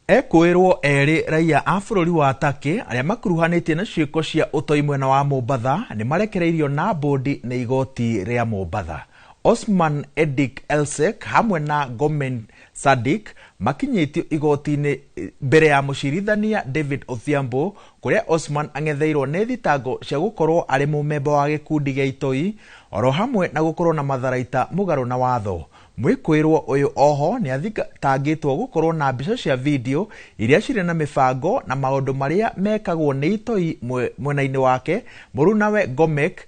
Ekwĩrwo erĩ raia a bũrũri wa Turkey arĩa makuruhanĩtie na ciĩko cia ũtoi mwena wa Mombatha nĩ marekereirio na bũndi nĩ igoti rĩa Mombatha. Osman Edik Elsek hamwe na Gomen Sadik makinyĩtio igoti-inĩ mbere ya mũcirithania David Odhiambo, kũrĩa Osman ang'etheirwo nĩ thitango cia gũkorwo arĩ mũmemba wa gĩkundi gĩa itoi oro hamwe na gũkorwo na matharaita mũgarũ na watho. Mwĩkũĩrwo ũyũ oho nĩ athitangĩtwo gũkorwo na mbica cia video iria cirĩ na mĩbango na maũndũ marĩa mekagwo nĩ itoi mwena-inĩ wake. Mũrunawe Gomek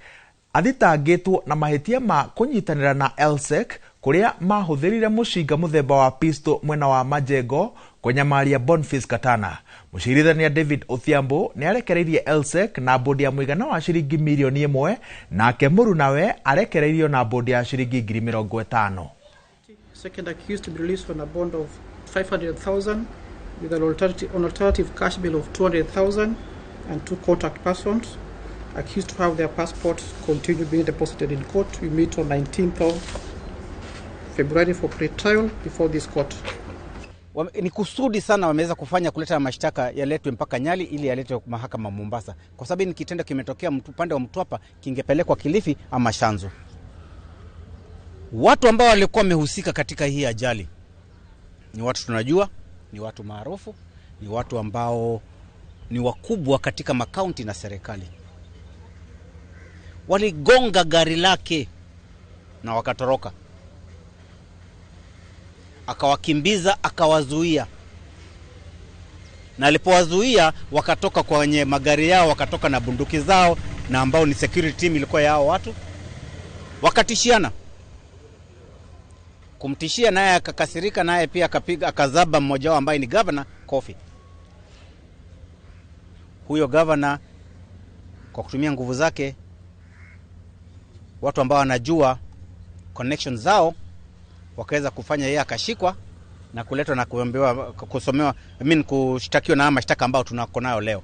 athitangĩtwo na mahĩtia ma kũnyitanĩra na Elsek kũrĩa mahũthĩrire mũcinga mũthemba wa pistol mwena wa Majengo kũnyamaria Boniface Katana. Mũcirithania David Odhiambo nĩ arekereirie Elsek na bũndi ya mũigana wa ciringi mirioni 1, nake mũrunawe arekereirio na bũndi ya ciringi 50,000. Second accused to be released on a bond of 500,000 with an alternative cash bail of 200,000 and 2 contact persons accused to have their passports continue being deposited in court. We meet on 19th of February for pre-trial before this court. Ni kusudi sana wameweza kufanya kuleta mashtaka yaletwe mpaka Nyali ili yaletwe mahakama Mombasa, kwa sababu ni kitendo kimetokea upande wa Mtwapa, kingepelekwa Kilifi ama Shanzu. Watu ambao walikuwa wamehusika katika hii ajali ni watu tunajua, ni watu maarufu, ni watu ambao ni wakubwa katika makaunti na serikali. Waligonga gari lake na wakatoroka. Akawakimbiza, akawazuia. Na alipowazuia wakatoka kwenye magari yao, wakatoka na bunduki zao, na ambao ni security team ilikuwa yao watu. Wakatishiana. Kumtishia, naye akakasirika, naye pia akapiga, akazaba mmoja wao ambaye ni governor kofi. Huyo governor kwa kutumia nguvu zake, watu ambao wanajua connections zao, wakaweza kufanya yeye akashikwa na kuletwa na kuambiwa, kusomewa, kushtakiwa na mashtaka ambao tunako nayo leo.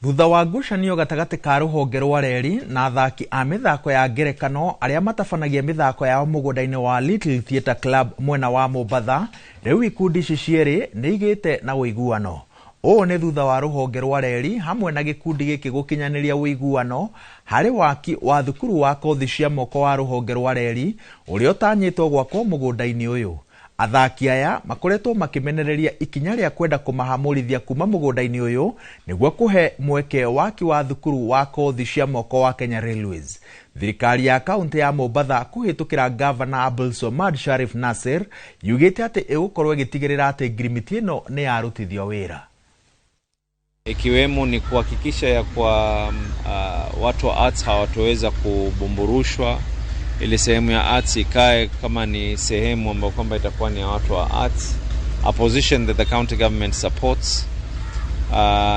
Thutha wa ngucanio gatagatĩ ka rũhonge rwa reri na athaki a mĩthako ya ngerekano arĩa matabanagia mĩthako yao mũgũnda-inĩ wa Little Theatre Club mwena wa Mombatha, rĩu ikundi ici cierĩ nĩ igĩte na ũiguano. Ũũ nĩ thutha wa rũhonge rwa reri hamwe na gĩkundi gĩkĩ gũkinyanĩria ũiguano harĩ waki wa thukuru wa kothi cia moko wa rũhonge rwa reri ũrĩa ũtanyĩtwo gwakwo mũgũnda-inĩ ũyũ. Athaki aya makoretwo makimenereria ikinya rĩa kwenda kũmahamũrithia kuma mũgũnda-inĩ ũyũ nĩguo kũhe mweke waki wa thukuru wa kothi cia moko wa Kenya Railways. Thirikari ya kaunti ya Mombatha kũhĩtũkĩra Gavana Abdulswamad Sharif Nasir yugĩte atĩ ĩgũkorwo ĩgĩtigĩrĩra atĩ ngirimiti ĩno nĩ yarutithio wĩra. Ikiwemo ni kuhakikisha ya kwa watu wa arts hawatoweza kubumburushwa, ili sehemu ya arts ikae kama ni sehemu ambayo kwamba itakuwa ni ya watu wa arts, a position that the county government supports.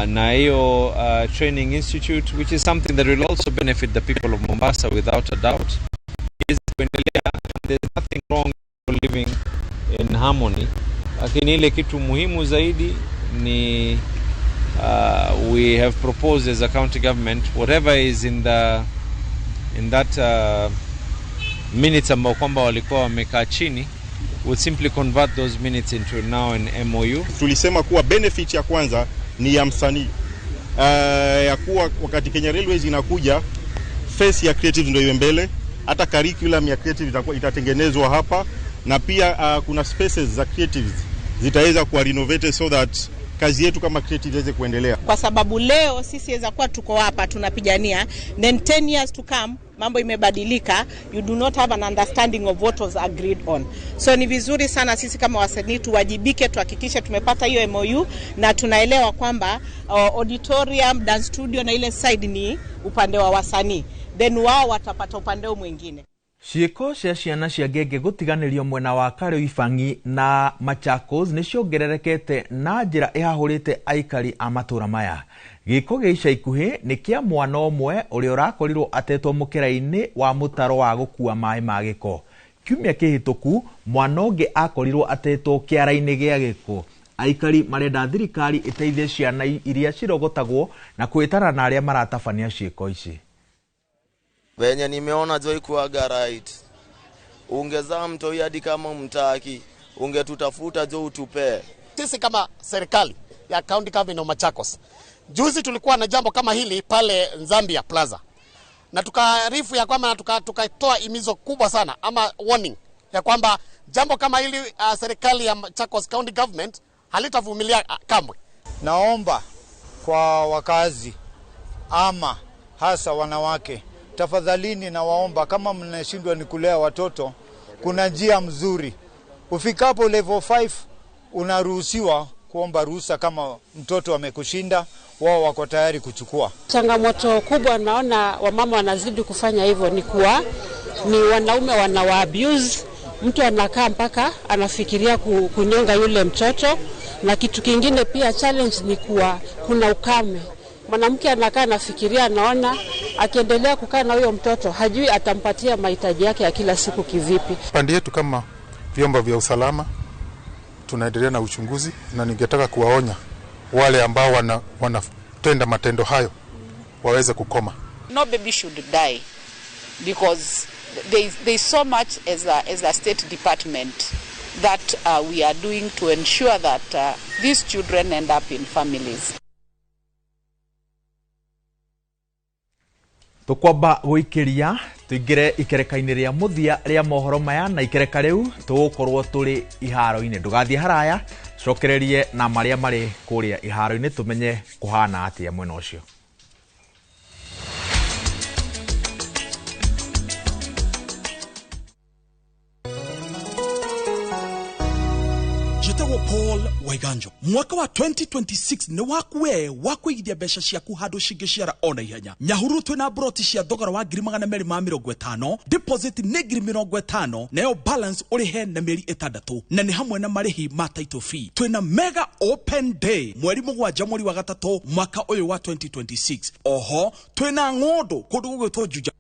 Na hiyo training institute, which is something that will also benefit the people of Mombasa without a doubt, is kuendelea. There's nothing wrong living in harmony, lakini ile kitu muhimu zaidi ni we have proposed as a county government whatever is in the in that minutes ambao kwamba walikuwa wamekaa chini, would simply convert those minutes into now an MOU. Tulisema kuwa benefit ya kwanza ni ya msanii, ya kuwa wakati Kenya Railways inakuja, face ya creative ndio iwe mbele, hata curriculum ya creative itatengenezwa hapa, na pia kuna spaces za creatives zitaweza kuwa renovated so that kazi yetu kama creative iweze kuendelea. Kwa sababu leo sisi weza kuwa tuko hapa tunapigania, then 10 years to come mambo imebadilika, you do not have an understanding of what was agreed on. So ni vizuri sana sisi kama wasanii tuwajibike, tuhakikishe tumepata hiyo MOU na tunaelewa kwamba auditorium, dance studio na ile side ni upande wa wasanii, then wao watapata upande mwingine. Ciĩko cia ciana cia ngenge gũtiganĩrio mwena wa Karĩu-Ibangi na Machakos nĩ ciongererekete na njĩra ĩhahũrĩte aikari a matũra maya. Gĩko gĩa ica ikuhĩ nĩ kĩa mwana ũmwe ũrĩa ũrakorirwo atetwo mũkĩra-inĩ wa mũtaro wa gũkua maĩ ma gĩko. Kiumia kĩhĩtũku mwana ũngĩ akorirwo atetwo kĩara-inĩ gĩa gĩko. Aikari marenda thirikari ĩteithie ciana iria cirogotagwo na kwĩtana na arĩa maratabania ciĩko ici. Venye nimeona Joy kuaga right. Ungezaa mtoi hadi kama mtaki, ungetutafuta jo utupe. Sisi kama serikali ya County Government of Machakos, juzi tulikuwa na jambo kama hili pale Zambia Plaza. Na tukaarifu ya kwamba na tukatoa imizo kubwa sana ama warning ya kwamba jambo kama hili serikali ya Machakos County Government halitavumilia kamwe. Naomba kwa wakazi ama hasa wanawake, tafadhalini na waomba, kama mnashindwa ni kulea watoto, kuna njia mzuri. Ufikapo level 5 unaruhusiwa kuomba ruhusa kama mtoto amekushinda, wao wako tayari kuchukua. Changamoto kubwa naona wamama wanazidi kufanya hivyo ni kuwa ni wanaume wanawa abuse. Mtu anakaa mpaka anafikiria kunyonga yule mtoto. Na kitu kingine pia challenge ni kuwa kuna ukame. Mwanamke anakaa anafikiria, anaona akiendelea kukaa na huyo mtoto hajui atampatia mahitaji yake ya kila siku kivipi. Pande yetu kama vyombo vya usalama tunaendelea na uchunguzi, na ningetaka kuwaonya wale ambao wanatenda matendo hayo waweze kukoma. No baby should die because there is so much as a state department that we are doing to ensure that these children end up in families. Tukwamba gũikĩria tũingĩre ikereka-inĩ rĩa mũthia rĩa mohoro maya, na ikereka rĩu tũgũkorwo tũrĩ iharo-inĩ. Ndũgathiĩ haraya, cokererie na marĩa marĩ kũrĩa iharo-inĩ tũmenye kũhana atĩa mwena ũcio. Paul Waiganjo. Mwaka wa 2026 ni waku we wa kuigithia mbeca ciaku handu cingĩciara ona ihenya. Nyahururu twina broti cia thogora wa 250,000, deposit nĩ 50,000, nayo balance ũrĩhe na mĩeri 6, na nĩ hamwe na marĩhi ma title fee. Twina mega open day mweri 7 mweri wa 3 mwaka ũyũ wa 2026. Oho twina ng'ũndũ kũndũ gũgwĩtwo Juja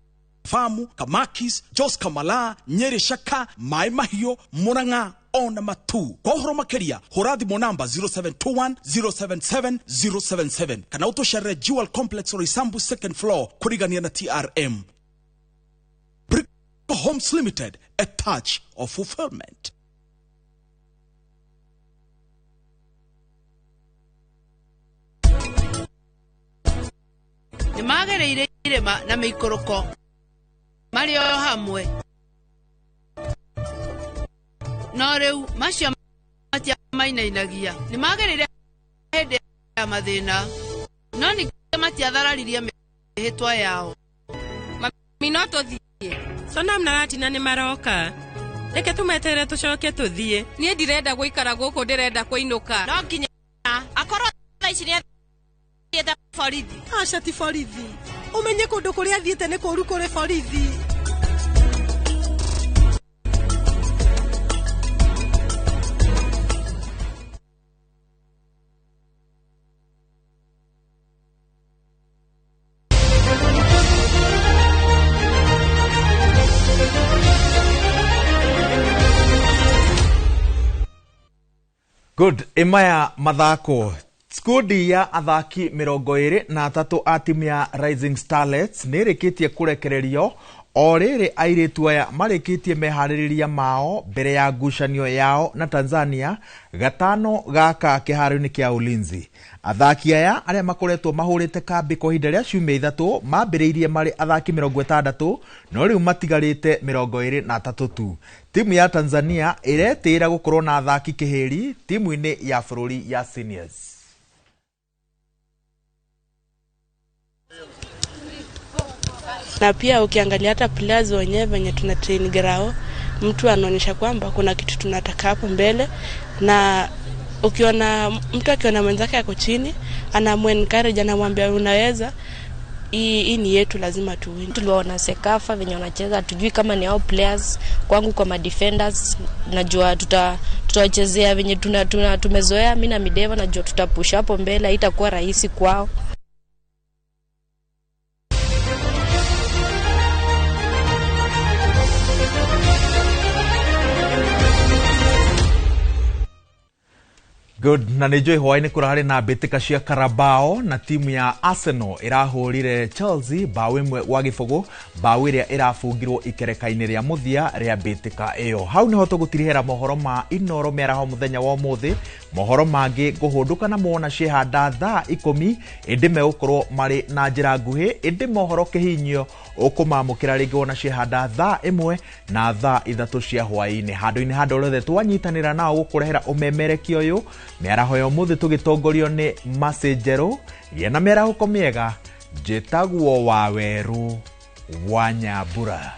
Famu, Kamakis, Jos Kamala, Nyeri Shaka, Mai Mahiũ, Murang'a ona matu. Kwa ũhoro makĩria hũra thimũ namba 0721 077 077 kana ũtũcerere Jewel Complex Roysambu second floor kũrigania na TRM. Brick Homes Limited, a touch of fulfillment. Nĩmagereire irĩma na mĩikũrũko marĩ o hamwe, no rĩu macio matiamainainagia. Nĩmagereire hĩndĩ ya mathĩna, no ningĩ matiathararirie mĩhĩtwa yao. Mami, no tũthiĩ. Sonam na Ratina nĩ maroka. Reke tũmeterere tũcoke tũthiĩ. Niĩ ndirenda gũikara gũkũ, ndĩrenda kũinũka. No nginya akorwo thaa ici nĩathiĩte borithi. Aca ti borithi. Umenye kũndũ kũrĩa athiĩte nĩ kũũru kũrĩ borithi. Good. Imaya mathako. Skundi ya athaki 23 a timu ya Rising Starlets nĩ ĩrĩkĩtie kũrekererio o rĩrĩ airĩtu aya marĩkĩtie meharĩrĩria mao mbere ya ngucanio yao na Tanzania gatano gaka kĩharo-inĩ kĩa Ulinzi. Athaki aya arĩa makoretwo mahũrĩte kambĩ kwa ihinda rĩa ciumia 3 mambĩrĩirie marĩ athaki 60 no rĩu matigarĩte 23 tu. Timu ya Tanzania ĩretĩĩra gũkorwo na athaki kĩhĩri timu-inĩ ya bũrũri ya seniors. Na pia ukiangalia hata players wenyewe venye tuna train grao, mtu anaonyesha kwamba kuna kitu tunataka hapo mbele, na ukiona mtu akiona mwenzake ako chini, anamuencourage, anamwambia unaweza, hii ni yetu, lazima tuwin. Tuliwaona Sekafa venye wanacheza, hatujui kama ni hao players. Kwangu kwa madefenders najua tutawachezea venye tumezoea. Mimi na Mideva najua tutapush hapo mbele, haitakuwa rahisi kwao. Good, na nä njå hwainä kå rarä na mbä tä ka cia Carabao na timu ya Arsenal ĩrahũrire Chelsea mbaũ ĩmwe gwa gĩbũgũ, mbaũ ĩrĩa ĩrabungirwo ikereka-inĩ rĩa mũthia rĩa mbĩtĩka ĩyo. Hau nĩho tũgũtirihĩra mohoro ma Inoro mĩaraho mũthenya wa ũmũthĩ. Mohoro mangĩ ngũhũndũka na mona ciehanda thaa 10, ĩndĩ megũkorwo marĩ na njĩra nguhĩ, ĩndĩ mohoro kĩhinyio ũkũmamũkĩra rĩngĩ wona ciehanda thaa 1 na thaa 3 cia hwaĩ-inĩ. Handũ-inĩ handũ rĩothe twanyitanĩra nao gũkũrehera ũmemerekia ũyũ. Mĩaraho ya ũmũthĩ tũgĩtongorio nĩ Mercy Njerũ. Gĩa na mĩarahũko mĩega. Njĩtagwo Wawerũ wa Nyambura.